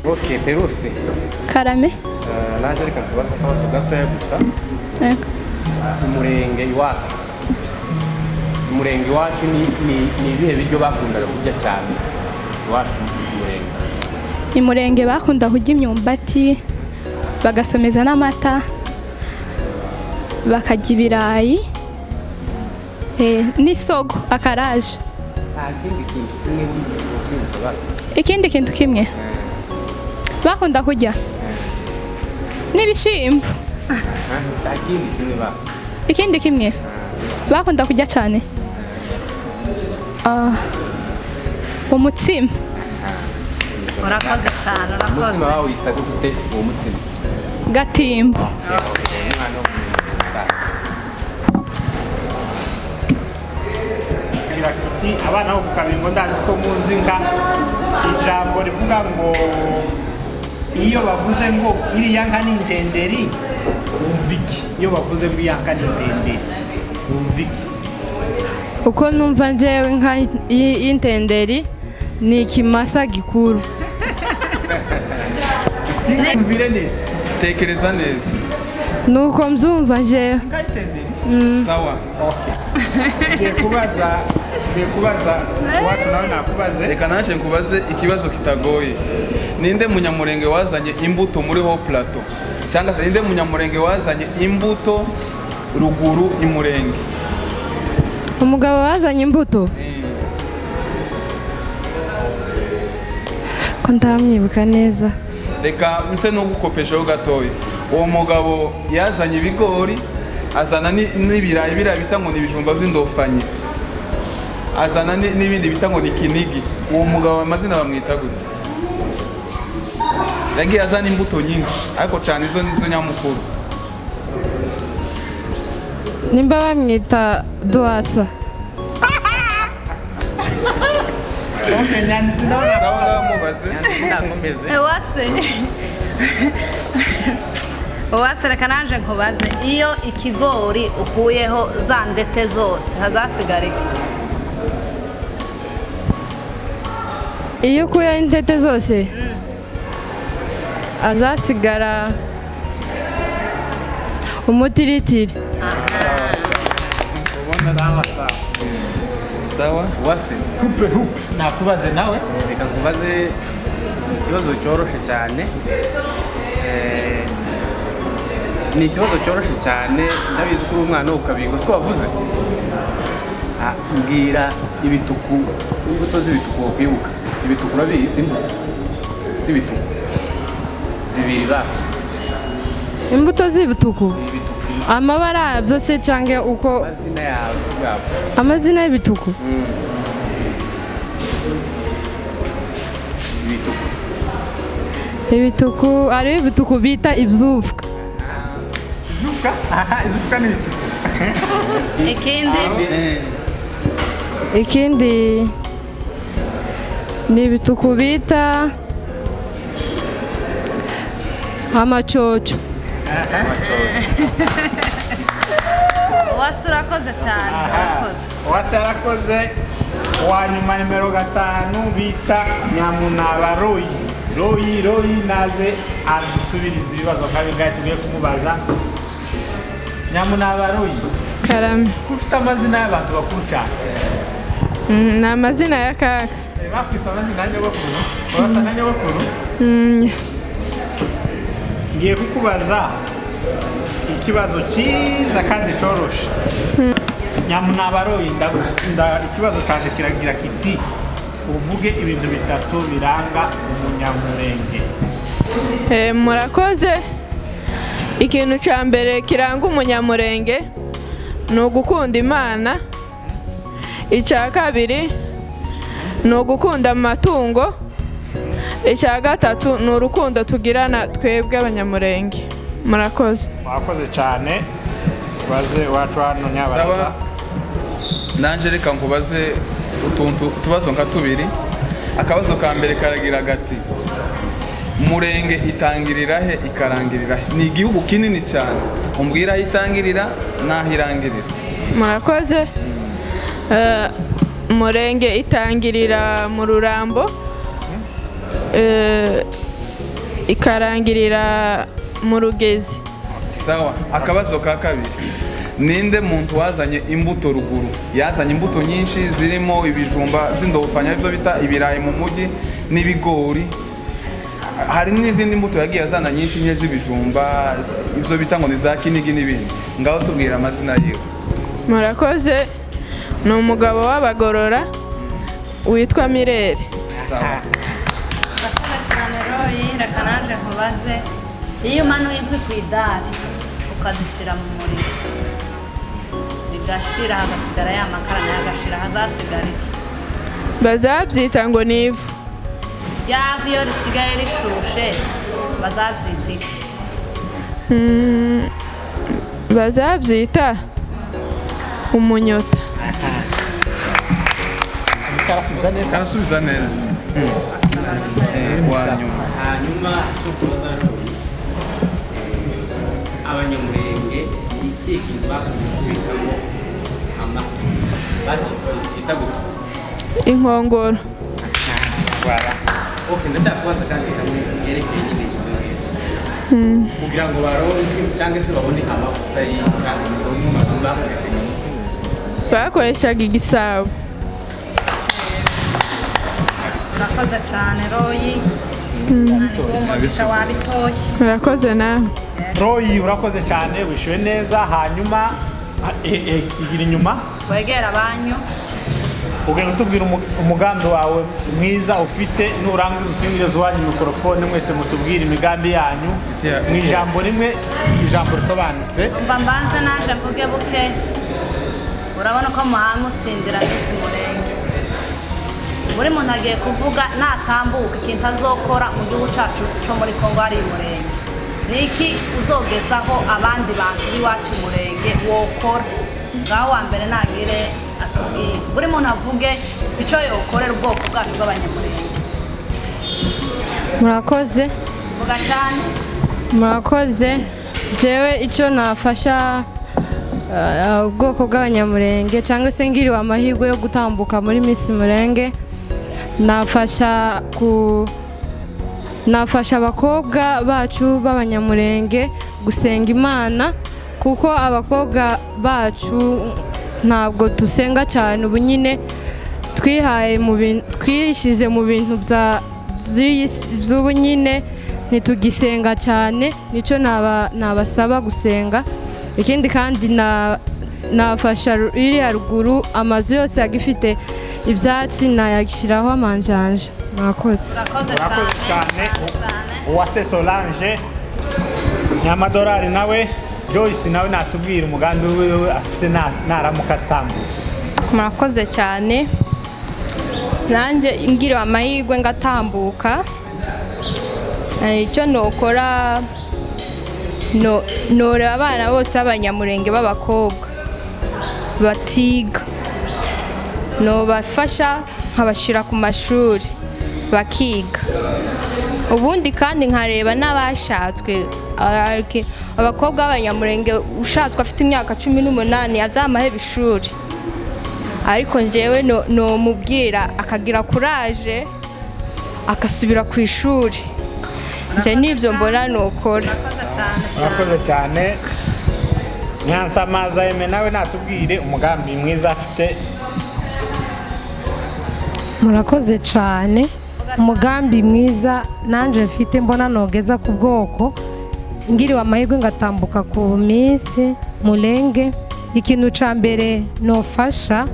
Ok, Perusi. Karame. Nanjye reka nkubaze akabazo gatoya gusa. Yego. Umurenge iwacu, umurenge iwacu ni ibihe biryo bakundaga kurya cyane iwacu mu murenge? Imurenge bakunda kurya imyumbati, bagasomeza n'amata, bakarya ibirayi, n'isogo akaraje. Nta kindi kintu kimwe wibutsa basi? Ikindi kintu kimwe bakunda kurya n'ibishimbo. Nta kindi kimwe basi? Ikindi kimwe bakunda kurya cyane, umutsima. Urakoze cyane, urakoze. Umutsima bawitaga gute uwo mutsima? Gatimbo. Umwana wo mu murenge. Kigira kiti: abana bo ku Kabingo, ndazi ko muzi nka ijambo rivuga ngo iyo bavuze ngo iriya nka ni indenderi, wumva iki? Iyo bavuze ngo iriya nka ni indenderi, wumva iki? Uko numva njyewe, inka y'intenderi ni ikimasa gikuru. Yumvire neza. Tekereza neza. Nuko mbyumva njyewe. Inka y'intenderi. Sawa. Ngiye kubaza iwacu, nawe nakubaze. Reka naje nkubaze ikibazo kitagoye. Ninde munyamurenge wazanye imbuto muri Haut Plateau, cyangwa se ninde munyamurenge wazanye imbuto ruguru imurenge? Umugabo wazanye imbuto, ko ndamwibuka neza. Reka nse n'ugukopeshaho gatoya. Uwo mugabo yazanye ibigori, azana n'ibirayi, biriya bita ngo ni ibijumba by'indofanyi, azana n'ibindi bita ngo ni kinigi. Uwo mugabo amazina bamwita gute? Yagiye azana imbuto nyinshi, ariko cyane izo nizo nyamukuru. Nimba bamwita Duwasa. Okay, Nyanditsi nawe. Sawa, ngaho mubaze. Nakomeze. Uwase, Uwase, reka naje nkubaze: iyo ikigori ukuyeho za ndete zose, hazasigara iki? Iyo ukuyeho intete zose, azasigara umutiritiri. Sawa sawa. Sawa. Uwase. Hupe hupe, nakubaze nawe. Reka nkubaze ikibazo cyoroshe cyane. Ni ikibazo cyoroshe cyane, ndabizi ko uri umwana wo ku Kabingo, siko wavuze? Mbwira ibituku, imbuto z'ibituku wakwibuka. Ibituku urabizi? Imbuto z'ibituku zibiri basi. Imbuto z'ibituku? Ibituku. Amabara yabyo se cyangwa uko? Amazina yabo. Amazina y'ibituku? Ibituku. Ibituku, hariho ibituku bita ibyufwa. Izuka, aha, izuka ni ibituku. Ikindi? Ikindi ni ibituku bita amacoco. Uwase, urakoze cyane, urakoze. Uwase yarakoze. Uwa nyuma, nimero 5, bita Nyamunaba Royi. Royi, Royi, naze adusubiriza ibibazo nka bingahe tugiye kumubaza. Nyamunaba Royi. Karame. Ko ufite amazina y'abantu bakuru cyane? Ni amazina ya kaka. Bakwise amazina ya nyogokuru, urasa na nyogokuru. Ngiye kukubaza ikibazo cyiza kandi cyoroshe. Nyamunaba Royi, ikibazo cyanjye kiragira kiti: uvuge ibintu bitatu biranga umunyamurenge. Murakoze. Ikintu cya mbere kiranga umunyamurenge ni ugukunda Imana. Icya kabiri ni ugukunda amatungo. Icya gatatu ni urukundo tugirana twebwe abanyamurenge. Murakoze. Wakoze cyane. Baze wacu hano Nyabarega. Sawa, nanje reka nkubaze utuntu, utubazo nka tubiri. Akabazo ka mbere karagira gati: Murenge itangirira he, ikarangirira he? Ni igihugu kinini cyane, umbwira aho itangirira n'aho irangirira. Murakoze. Murenge itangirira mu Rurambo. Ikarangirira mu Rugezi. Sawa. Akabazo ka kabiri: ninde muntu wazanye imbuto ruguru? Yazanye imbuto nyinshi zirimo ibijumba by'indofanya, ibyo bita ibirayi mu mujyi, n'ibigori. Hari n'izindi mbuto yagiye azana nyinshi nke z'ibijumba, ibyo bita ngo ni za kinigi n'ibindi. Ngaho tubwira amazina yiwe. Murakoze. Ni umugabo w'Abagorora witwa Mirere. Sawa. Urakoze cyane, Royi. Reka naje nkubaze: iyo umanuye inkwi ku idari ukazishyira mu muriro zigashira, hagasigara ya makara nayo agashira, hazasigara iki? Bazabyita ngo ni ivu. Ryava iyo risigaye rishushe bazabyita iki? Bazabyita umunyota. Karasubiza neza. Arasubiza neza. Wa nyuma. Hanyuma icyo kubaza Royi, Abanyamurenge ni ikihe kintu bakunze kubikamo amata bakita gutya? Inkongoro. Voilà. Ok, ndacyakubaza kandi kamwe yerekeye nyine ibyo ngibyo. Kugira ngo baronke cyangwa se babone amavuta y'inka, bakoresheje Bakoreshaga igisabo. Urakoze cyane, Royi. Umugisha wabitoye. Murakoze nawe. Royi, urakoze cyane, wishyuwe neza. Hanyuma igira inyuma. Wegera abanyu. Ugenda utubwira umugambi wawe mwiza ufite. Nurangiza usingirize uwanyu mikorofone, mwese mutubwire imigambi yanyu mu ijambo rimwe, ijambo risobanutse. Umva, mbanze naje mvuge buke. Urabona ko muhamutsindira Miss Murenge. Buri muntu agiye kuvuga natambuka ikintu azokora mu gihugu cyacu cyo muri Kongo ari Murenge. Ni iki uzogezaho abandi bantu b'iwacu Murenge wokora? Ngaho wa mbere nagire atubwire. Buri muntu avuge icyo yokorera ubwoko bwacu bw'Abanyamurenge. Murakoze. Vuga cyane. Murakoze. Jewe icyo nafasha ubwoko bw'Abanyamurenge, cyangwa se ngiriwe amahirwe yo gutambuka muri Miss Murenge, nafasha ku nafasha abakobwa bacu b'Abanyamurenge gusenga Imana, kuko abakobwa bacu ntabwo dusenga cyane. Ubu nyine twihaye mu bintu, twishyize mu bintu by'iyi by'ubu nyine, ntitugisenga cyane. Nicyo nabasaba gusenga. Ikindi kandi nafasha iriya ruguru, amazu yose agifite ibyatsi nayashyiraho amanjanja. Murakoze. Urakoze. Urakoze cyane. Uwase Solange Nyamadorari nawe, Joyce nawe natubwira umugambi wiwe afite naramuka atambutse. Murakoze cyane. Nanjye ngiriwe amahirwe ngatambuka, icyo nokora, noreba abana bose b'Abanyamurenge b'abakobwa batiga, nobafasha nkabashyira ku mashuri bakiga. Ubundi kandi nkareba n'abashatswe, abakobwa b'Abanyamurenge ushatswe afite imyaka 18 azamaheba ishuri, ariko njyewe nomubwira akagira kuraje agasubira ku ishuri. Njye nibyo mbona nukora. Urakoze cyane. Urakoze cyane. Nyansamaza Aime nawe natubwire umugambi mwiza afite. Murakoze cyane. Umugambi mwiza nanjye mfite, mbona nogeza ku bwoko, ngiriwe amahirwe ngatambuka ku Miss Murenge, ikintu cya mbere nofasha,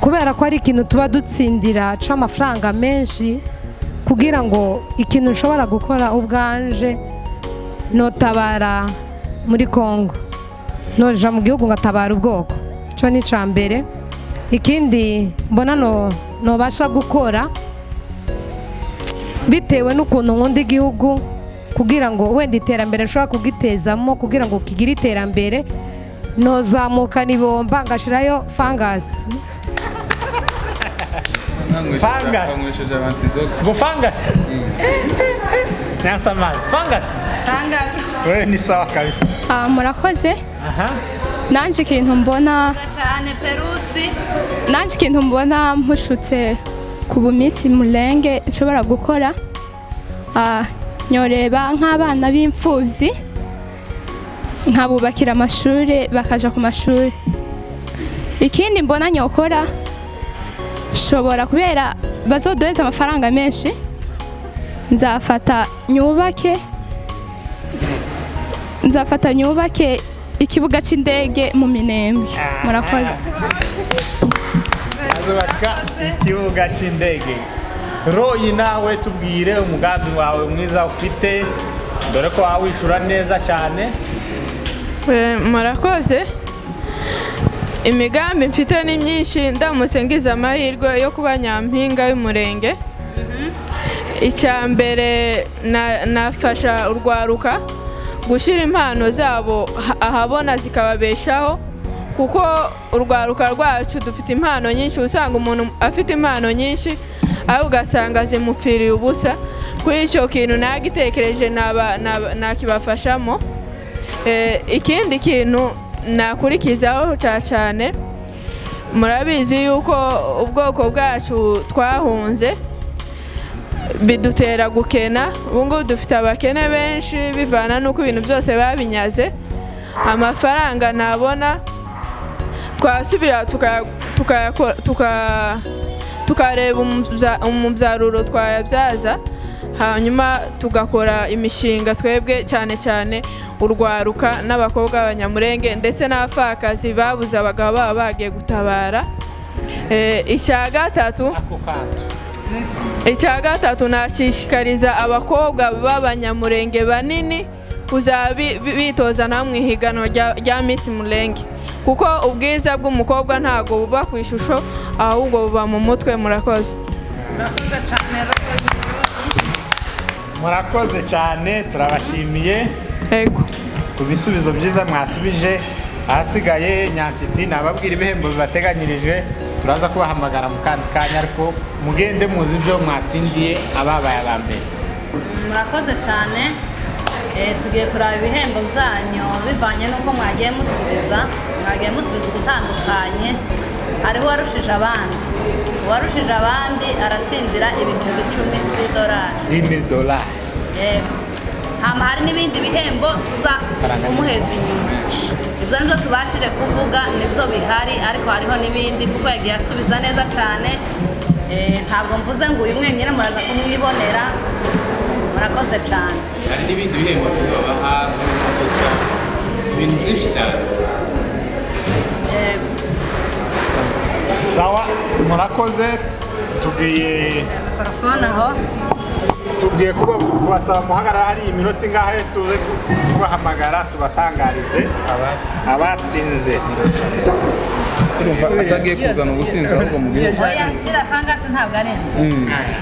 kubera ko ari ikintu tuba dutsindira c'amafaranga menshi, kugira ngo ikintu nshobora gukora ubwanje, notabara muri Kongo, noja mu gihugu ngatabara ubwoko. Ico ni ica mbere. Ikindi mbona nobasha gukora, bitewe n'ukuntu nkunda igihugu, kugira ngo wenda iterambere nshobora kugitezamo, kugira ngo kigire iterambere, nozamukana ibomba ngashirayo fangasi. Fungus. Banywesheje abantu inzoga. Ngo fangasi? Nyansamaza, fangasi? Wewe ni sawa kabisa. Murakoze. Aha. Nanjye ikintu mbona Cyane Perusi. Nanjye ikintu mbona mpushutse ku bu Miss Murenge nshobora gukora. Nyoreba nk'abana b'imfubyi nkabubakira amashuri bakaja ku mashuri. Ikindi mbona nyokora, shobora kubera bazoduheza amafaranga menshi, nzafata nyubake ikibuga c'indege mu Minembwe. Murakoze. Azubaka ikibuga cy'indege. Royi, nawe tubwire umugambi wawe mwiza ufite, dore ko wawishura neza cyane. Murakoze. Imigambi mfite ni myinshi. Ndamutse ngize amahirwe yo kuba nyampinga y'umurenge, icya mbere nafasha urwaruka gushyira impano zabo ahabona zikababeshaho, kuko urwaruka rwacu dufite impano nyinshi. Usanga umuntu afite impano nyinshi ariko ugasanga zimupfiriye ubusa. Kuri icyo kintu nagitekereje, nakibafashamo. Ikindi kintu nakurikizaho cyane, murabizi yuko ubwoko bwacu twahunze bidutera gukena. Ubu ngubu dufite abakene benshi bivana n'uko ibintu byose babinyaze. Amafaranga nabona twasubira tukareba umubyaruro twayabyaza, hanyuma tugakora imishinga twebwe, cyane cyane urwaruka n'abakobwa b'Abanyamurenge ndetse n'abapfakazi babuze abagabo baba bagiye gutabara. Icya gatatu, nashishikariza abakobwa b'Abanyamurenge banini kuzaba bitoza namwe ihiganwa rya Miss Murenge, kuko ubwiza bw'umukobwa ntabwo buba ku ishusho, ahubwo buba mu mutwe. Murakoze. Murakoze cyane. Murakoze cyane, turabashimiye Yego. ku bisubizo byiza mwasubije. Ahasigaye nyanshyitsi nababwira ibihembo bibateganyirije. Turaza kubahamagara mu kandi kanya, ariko mugende muzi ibyo mwatsindiye ababaye aba mbere. Murakoze cyane. Tugiye kuraba ibihembo byanyu bivanye n'uko mwagiye musubiza, mwagiye musubiza ugutandukanye. Hariho uwarushije abandi. Uwarushije abandi aratsindira 10,000 by'idolari. $10,000. Yego. Hama hari n'ibindi bihembo tuza kumuheza inyuma. Ibyo nibyo tubashije kuvuga, nibyo bihari, ariko hariho n'ibindi kuko yagiye asubiza neza cyane. Ntabwo mvuze ngo uyu mwenyine, muraza kumwibonera. Murakoze cyane. Hari n'ibindi bihembo babaha nk'imodoka, ibintu byinshi cyane. Yego. Sawa, murakoze. Tugiye Mikorofone aho. Tugiye kubasaba muhagarara hari iminota ingahe, tuze kubahamagara tubatangarize abatsinze. Urumva atagiye kuzana ubusinzi ahubwo mu gihugu. Oya, ziriya fangasi ntabwo ari inzu,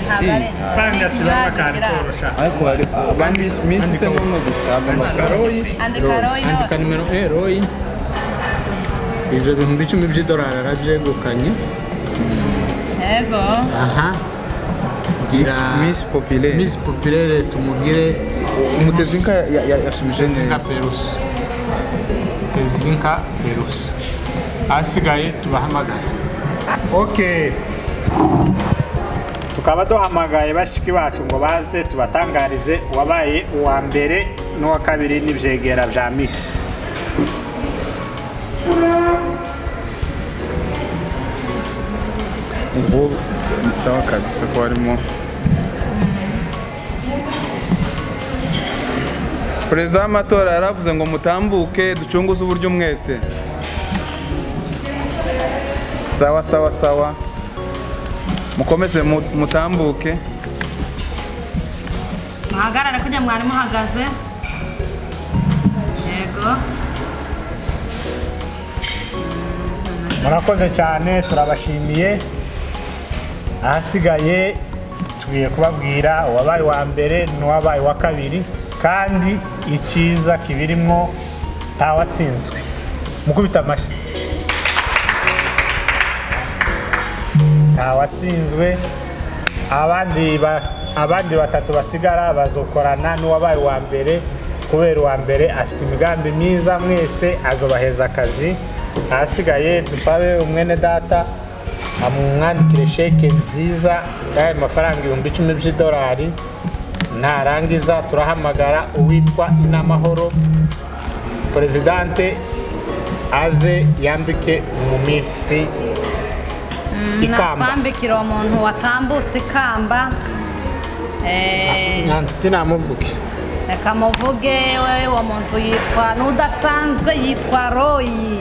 ntabwo ari inzu. Fangasi baba kari korosha. Ariko hari ba Miss se n'umwe gusa agomba Royi. Andika Royi Andika yose. Nimero e, Royi, ibyo 10,000 by'idolari arabyegukanye. Yego. Aha, gira Miss Populaire. Miss Populaire tumugire. Umutezinka yasubije Nka neza. Perusi, Tezinka Perusi. Ahasigaye tubahamagara. Ok, tukaba duhamagaye bashiki bacu ngo baze tubatangarize uwabaye uwa mbere n'uwa kabiri n'ibyegera bya Miss. Ubu ni sawa kabisa ko harimo perezida w'amatora yaravuze ngo mutambuke ducunguze uburyo umwete. Sawa sawa sawa, mukomeze mutambuke. Muhagarare kujya mwari muhagaze. Yego. Murakoze cyane, turabashimiye. Ahasigaye tugiye kubabwira uwabaye uwa mbere n'uwabaye uwa kabiri, kandi icyiza kibirimwo ntawatsinzwe. Mukubita amashyi. Ntawatsinzwe. Abandi batatu basigara bazokorana n'uwabaye uwa mbere, kubera uwa mbere afite imigambi myiza, mwese azobaheza akazi. Ahasigaye dusabe umwene data amwandikire sheke nziza y'ayo mafaranga 10,000 by'idolari. Narangiza turahamagara uwitwa Inamahoro perezidante aze yambike mu misi ikamba. Nakwambikira uwo muntu watambutse ikamba. Nta nshuti namuvuge. Reka muvuge we, uwo muntu yitwa n'udasanzwe, yitwa Royi.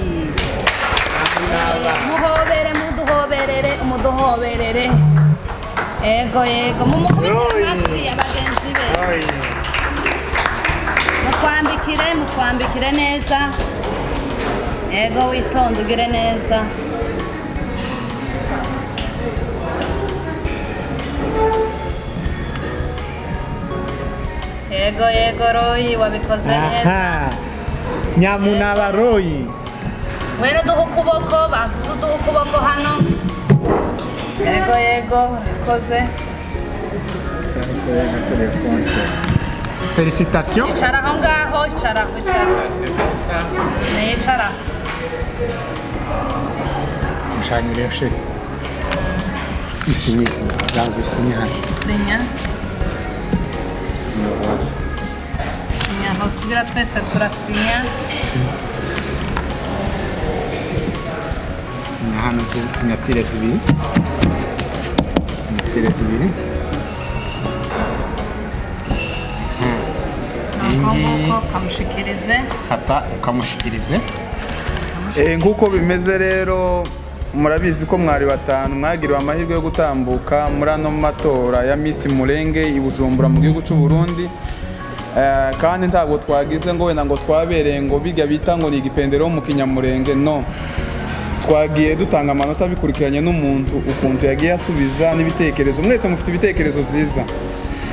Muhobere, muduhoberere, umuduhoberere. Ego yego, mumukubitire amashyi abagenzi be. Mukwambikire, mukwambikire neza. Ego, witonde ugire neza. Yego yego, Royi, wabikoze neza. Aha, nyamunaba Royi. Wene uduha ukuboko, banza uduha ukuboko hano. Yego yego, urakoze. Felicitation. Icara aho ngaho, icara aho, icara. Nicara. Nshanyire sheri. Isinye, isinye. Yangu isinye hano. Sinya. Isinye hasi. Sinya aho tugira twese turasinya. Sinya hano tu sinyatire zibiri. Sinyatire zibiri. Nuko nguko kamushikirize. Kata ukamushikirize. Nk'uko bimeze rero, murabizi ko mwari batanu mwagiriwe amahirwe yo gutambuka muri ano matora ya Miss Murenge i Bujumbura mu gihugu cy'u Burundi. Kandi ntabwo twagize ngo wenda ngo twabereye ngo bijya bita ngo ni igipendero mu kinyamurenge, no twagiye dutanga amanota bikurikiranye n'umuntu ukuntu yagiye asubiza n'ibitekerezo. Mwese mufite ibitekerezo byiza.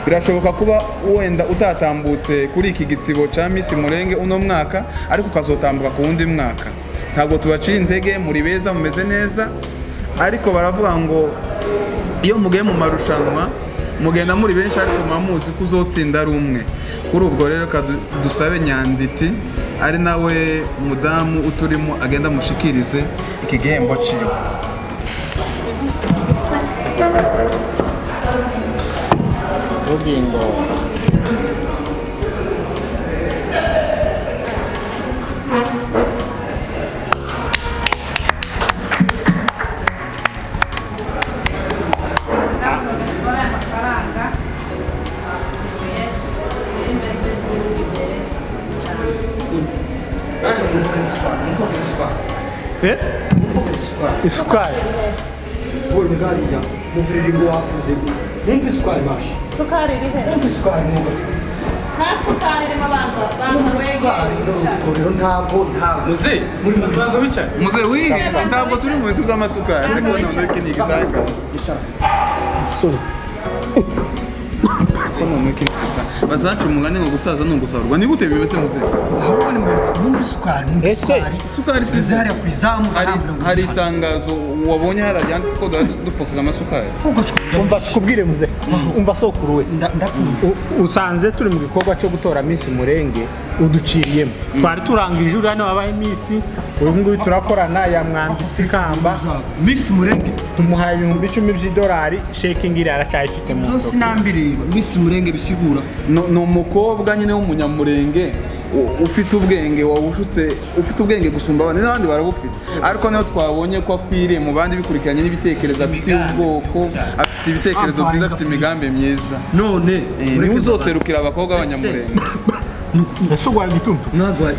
Birashoboka kuba wenda utatambutse kuri iki gitsibo cya Miss Murenge uno mwaka, ariko ukazotambuka ku wundi mwaka. Ntabwo tubaciye intege, muri beza, mumeze neza, ariko baravuga ngo iyo mugiye mu marushanwa mugenda muri benshi, ariko muba muzi ko uzotsinda ari umwe. Kuri ubwo rero reka dusabe Nyanditi, ari nawe mudamu uturimo, agenda amushikirize iki gihembo ciwe. Bugingo. Amafaranga usigaye imbere imbere. Eh? Isukari. Ubonye gariya muvuriri wavuze mumpe isukari mashi. Isukari iri he? Mumpe isukari mu gacu. Nta sukari irimo, banza banza wegere. Torero ntago ntago. Muze, muze wihe, ntabwo turi mu bintu by'amasukari, ariko noneho iki ni igitangaza. Sorry. Ko noneho iki ni igitangaza. Bazaca umugani ngo gusaza ni ugusarurwa. Ni gute bimeze muze? Ahubwo ni mumpe isukari. Ese isukari si zariya ku izamu. Hari itangazo wabonye hariya ryanditse ko dupfukaga amasukari. Umva tukubwire muze, umva sokuru we. Usanze turi mu gikorwa cyo gutora Miss Murenge, uduciriyemo. Twari turangije uriya niwe wabaye Miss, uyu nguyu turakorana yamwambitse ikamba. Miss Murenge tumuhaye 10,000 by'idolari, shekingi iriya aracyayifite mu Zo ntoki. sinambireba Miss Murenge bisigura. Ni umukobwa nyine w'umunyamurenge ufite ubwenge, wawushutse, ufite ubwenge gusumba abandi, n'abandi barabufite, ariko niyo twabonye ko akwiriye mu bandi bikurikiranye n'ibitekerezo afitiye ubwoko, afite ibitekerezo byiza, afite imigambi myiza. None niwe uzoserukira abakobwa b'abanyamurenge. Ese urwaye igituntu? Nagwa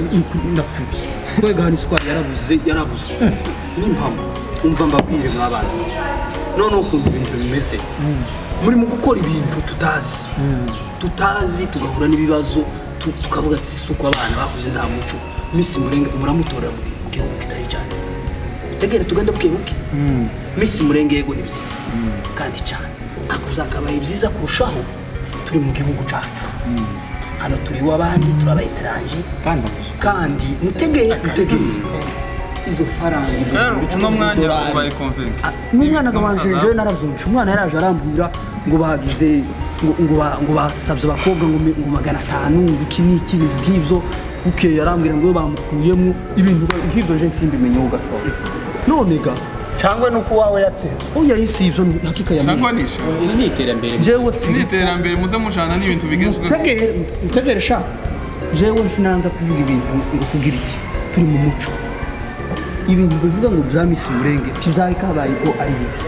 ndapfuye. Kwega hano isukari yarabuze, yarabuze. N'impamo. Umva mbabwire mwabana. None ukuntu ibintu bimeze. Muri mu gukora ibintu tutazi. Tutazi tugahura n'ibibazo, tukavuga ati isuku abana bakuze nta muco. Miss Murenge muramutora mu gihugu kitari cyane. Utegere tugende buke buke. Miss Murenge yego ni byiza. Kandi cyane. Ariko bizakabaye byiza kurushaho turi mu gihugu cyacu. Hano turi iw'abandi, turi abayetaranje kandi mutegeye mutegeye izo faranga Rero uno mwanya ubaye convince. N'umwana agabanje jewe narabyumvishe. Umwana yaraje arambwira ngo bagize ngo basabye abakobwa ngo 500 ngo iki n'iki, ibintu nk'ibyo. Bukeye yarambwira ngo bamukuyemo ibintu nk'ibyo, je simbimenye ho gato. None ga Cyangwa nuko uwawe yatsinze? Oya, si ibyo, hakika ya Cyangwa nishe. Iri ni iterambere. Jewe Ni iterambere, muze mujana n'ibintu bigezweho. Utegere, utegere sha. Jewe sinanza kuvuga ibintu ngo kugira iki, turi mu muco. Ibintu bivuga ngo bya Miss Murenge tubyari kabaye ko ari bibi,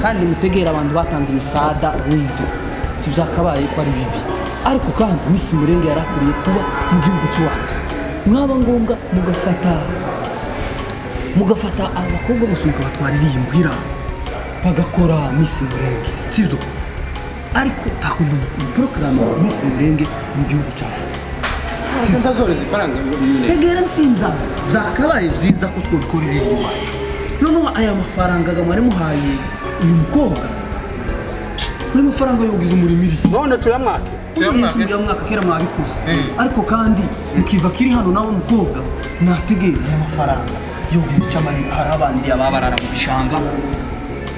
kandi mutegere abantu batanze imisada bumve tubyakabaye ko ari bibi, ariko kandi Miss Murenge yarakuriye kuba mu gihugu cy'iwacu. Mwaba ngombwa mugafata abakobwa bose mukabatwarira iyi muhira bagakora Miss Murenge, sibyo? Ariko ntakuntu porogaramu Miss Murenge mu gihugu cyacu. Ntazoreza ifaranga. Tegera nsinza, byakabaye byiza ko twabikorera iwacu. Noneho aya mafaranga mwari muhaye uyu mukobwa, ayo mafaranga yogize umurimo iri. None tuyamwake? Tuyamwaka, kera mwabikoze, ariko kandi mukiva kiri hano nawe mukobwa nategera aya mafaranga yogize icyo amarira. Hari abana iriya baba barara mu bishanga,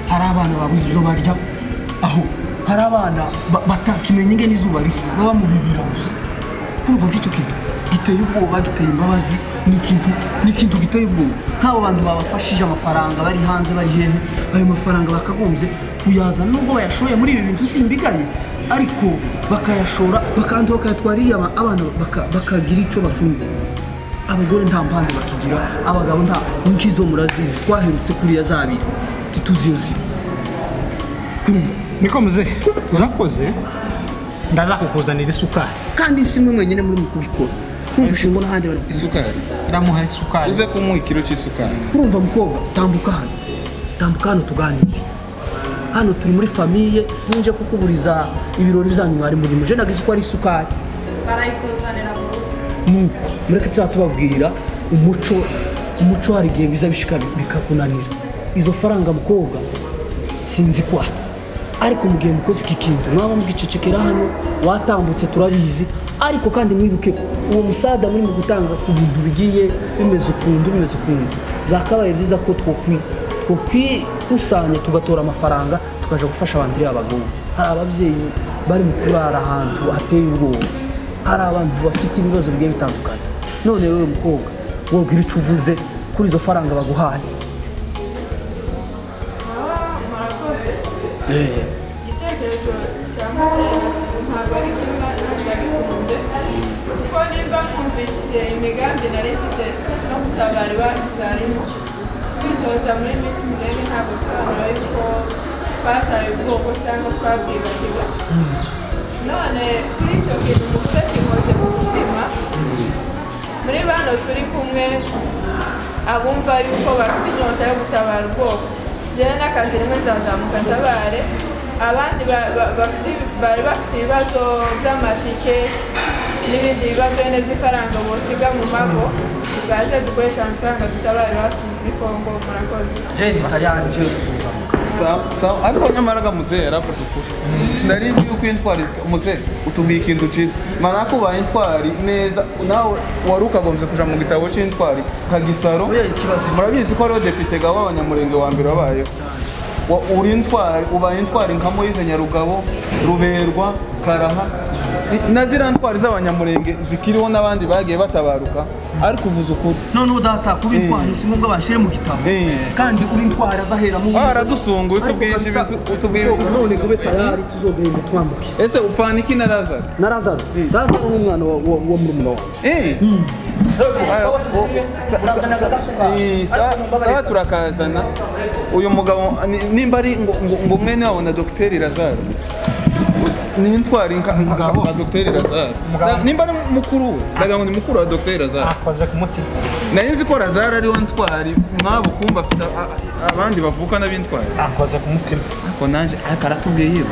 hari abana babuze ibyo barya, aho hari abana batakimenya ingene izuba risa, baba mu bibira gusa. Urumva nk'icyo kintu giteye ubwoba, giteye imbabazi, ni ikintu giteye ubwoba. Nk'abo bantu babafashije amafaranga bari hanze, bari hehe, ayo mafaranga bakagombye kuyazana, nubwo bayashoye muri ibi bintu simbigaye, ariko bakayashora bakantu bakayatwara iriya abana bakagira icyo bafungura. Abagore nta mpamvu bakigira, abagabo nta inkizo murazizi twaherutse kuriya zabira tituzi iyo ziri. Niko muzehe, urakoze, ndaza kukuzanira isukari. Kandi si mwe mwenyine muri mu kubikora, nkumvishe ngo n'ahandi bari. Isukari. Ndamuha isukari. Uze kumuha ikiro cy'isukari. Urumva mukobwa, tambuka hano, tambuka hano tuganire. Hano turi muri famille, sinje kukuburiza ibirori byanyu mwari murimo. Je nagize ko ari isukari. Barayikuzanira mu rugo. Nuko mureke tuzatubabwira umuco. Umuco hari igihe biza bishika bikakunanira. Izo faranga mukobwa sinzi kwatsa, ariko mu gihe mukoze iki kintu mwaba mugicecekera hano watambutse turabizi. Ariko kandi mwibuke ko uwo musada muri mu gutanga ku bintu bigiye bimeze ukuntu bimeze ukuntu, byakabaye byiza ko twokwikusanya tugatora amafaranga tukaja gufasha abantu iriya abagabo. Hari ababyeyi bari mu kurara ahantu hateye ubwoba, hari abantu bafite ibibazo bigiye bitandukanye. None wewe mukobwa wobwira icyo uvuze kuri izo faranga baguhaye? Murakoze. Igitekerezo cya mutera ntabwo ari kimwe, ndabikunze, kuko nimba mwumvishije imigambi nari mfite no gutabara iwacu byarimo kwitoza muri Miss Murenge, ntabwo bisobanura yuko twataye ubwoko cyangwa twabwibagiwe. None kuri icyo kintu muvuze kinkoze ku mutima. Muri bano turi kumwe, abumva yuko bafite inyota yo gutabara ubwoko, njyewe n'akazi rimwe nzazamuka ntabare. Abandi bari bafite ibibazo by'amatike n'ibindi bibazo nyine by'ifaranga bosiga mu mago, baze dukoresha amafaranga dutabare iwacu muri Kongo. Murakoze. Jewe tayari, jewe tuzozamuka. Sawa, ariko nyamara ga muzehe yaravuze ukuri. Sinari nzi yuko intwari, muzehe utubwiye ikintu cyiza, manako ubaye intwari neza, nawe wari ukagombye kuja mu gitabo c'intwari nka Gisaro. Murabizi ko ariwe depite ga w'abanyamurenge wa mbere wabayeho. Uri intwari, ubaye intwari nka Moise Nyarugabo, Ruberwa, Karaha na ziriya ntwari z'abanyamurenge zikiriho n'abandi bagiye batabaruka, ariko uvuze ukuri. Noneho data, kuba intwari si ngombwa bashyire mu gitabo, kandi uba intwari azahera mu Aradusunguye, utubwije ibintu, utubwiye ibintu. None kube tayari, tuzogenda twambuke. Ese upfana iki na Lazaro? Na Lazaro, Lazaro ni umwana wa murumuna wanje. Sawa, turakazana uyu mugabo nimba ari ngo mwene wabo na Dogiteri Lazaro ni intwari nka Dogiteri Lazaro, nimba ari mukuru we, ndagira ngo ni mukuru wa Dogiteri Lazaro. Akoze ku mutima. Nari nzi ko Lazaro ariwe ntwari mwabo, kumva afite abandi bavukana b'intwari. Akoze ku mutima. Ariko nanje ariko aratubwiye yewe.